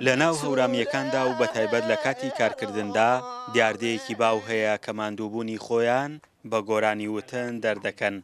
لە ناو هەورامییەکاندا و بەتایبەت لە کاتی کارکردندا دیاردەیەکی باو هەیە کە ماندووبوونی خۆیان بە گۆرانی وتن دەردەکەن.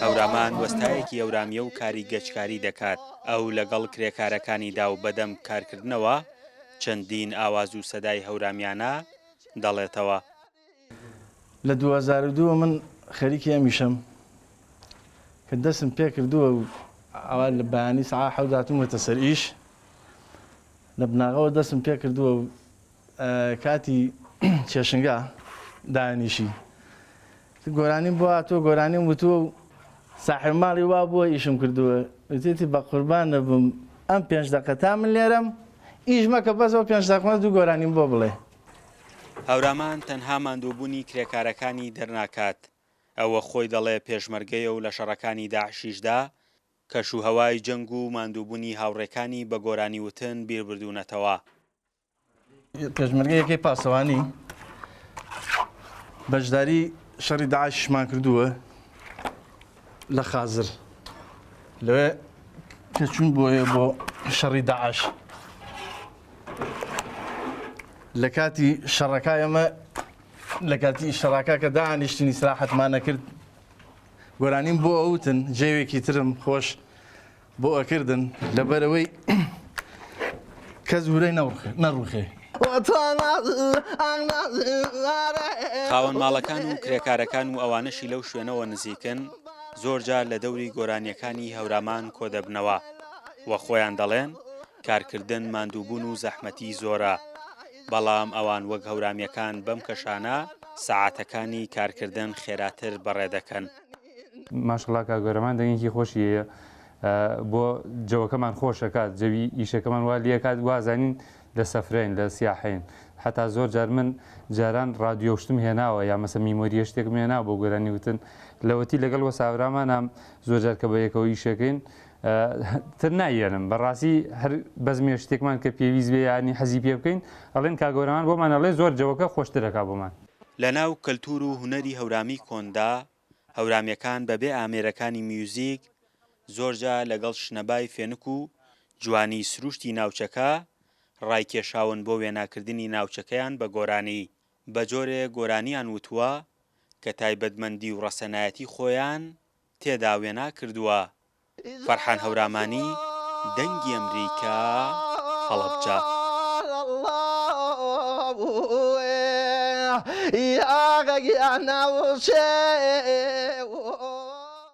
هەورامان وەستایەکی هەورامییە و کاری گەچکاری دەکات. ئەو لەگەڵ کرێکارەکانیدا و بەدەم کارکردنەوە چەندین ئاواز و سەدای هەورامیانە دەڵێتەوە. لە 2002 من خەریکی ئەم ئیشەم کە دەستم پێکردووە و ئەوا لە بەیانی سەعات حەوت هاتوومەتە سەر ئیش لە بناغەوە دەستم پێکردووە و کاتی چێشنگا دانیشی گۆرانیم بۆ هاتووە گۆرانیم وتووە و ساحێب ماڵی وا بووە ئیشم کردووە وتێتی بە قوربان نەبم ئەم پێنج دەقە تا من لێرەم ئیش مەکە بەس ئەو پێنج دەقمە دوو گۆرانیم بۆ بڵێ. هەورامان تەنها ماندووبوونی کرێکارەکانی دەرناکات، ئەوە خۆی دەڵێ پێشمەرگەیە و لە شەڕەکانی داعشیشدا کەشوهەوای جەنگ و ماندووبوونی هاوڕێکانی بە گۆرانی وتن بیربردوونەتەوە. پێشمەرگە یەکەی پاسەوانی بەشداری شەڕی داعشمان کردووە لە خازر لەوێ کە چوون بۆیە بۆ شەڕی داعش لە کاتی شەڕەکە ئێمە لە کاتی شەڕاکە کە دانیشتنی سراحەتمان نەکرد گۆرانیم بۆ ئەوتن جێوێکی ترم خۆش بۆ ئەکردن لەبەرئەوەی کەس ورەی نەڕوخێ. خاوەن ماڵەکان و کرێکارەکان و ئەوانەشی لەو شوێنەوە نزیکن زۆر جار لە دەوری گۆرانییەکانی هەورامان کۆدەبنەوە و خۆیان دەڵێن کارکردن ماندووبوون و زەحمەتی زۆرە بەڵام ئەوان وەک هەورامییەکان بەم کەشانە سەعاتەکانی کارکردن خێراتر بەڕێدەکەن. ماشەڵا کاک هەورامان دەنگێکی خۆشی هەیە بۆ جەوەکەمان خۆش ئەکات جەوی ئیشەکەمان وا لێکات وازانین لە سەفرەین لە سیاحەین حتا زۆر جار من جاران ڕادیۆ شتم هێناوە یا مەسە میمۆریە شتێکم هێناوە بۆ گۆرانی وتن لەوەتی لەگەڵ وەساورامانام زۆر جار کە بە یەکەوە ئیشەکەین تر نایەنم بەڕاستی هەر بەزمێ شتێکمان کە پێویست بێ ینی حەزی پێ بکەین ئەڵێن کاگەورەمان بۆمان ئەڵێ زۆر جەوەکە خۆشترەکە بۆمان. لەناو کەلتوور و هونەری هەورامی کۆندا هەورامیەکان بەبێ ئامێرەکانی میوزیک زۆرجار لەگەڵ شنەبای فێنک و جوانی سروشتی ناوچەکە ڕایکێشاون بۆ وێناکردنی ناوچەکەیان بە گۆرانی، بەجۆرێ گۆرانیان وتووە کە تایبەتمەندی و ڕەسەنایەتی خۆیان تێدا وێنا کردووە. فەرحان هەورامانی، دەنگی ئەمریکا، هەڵەبجە.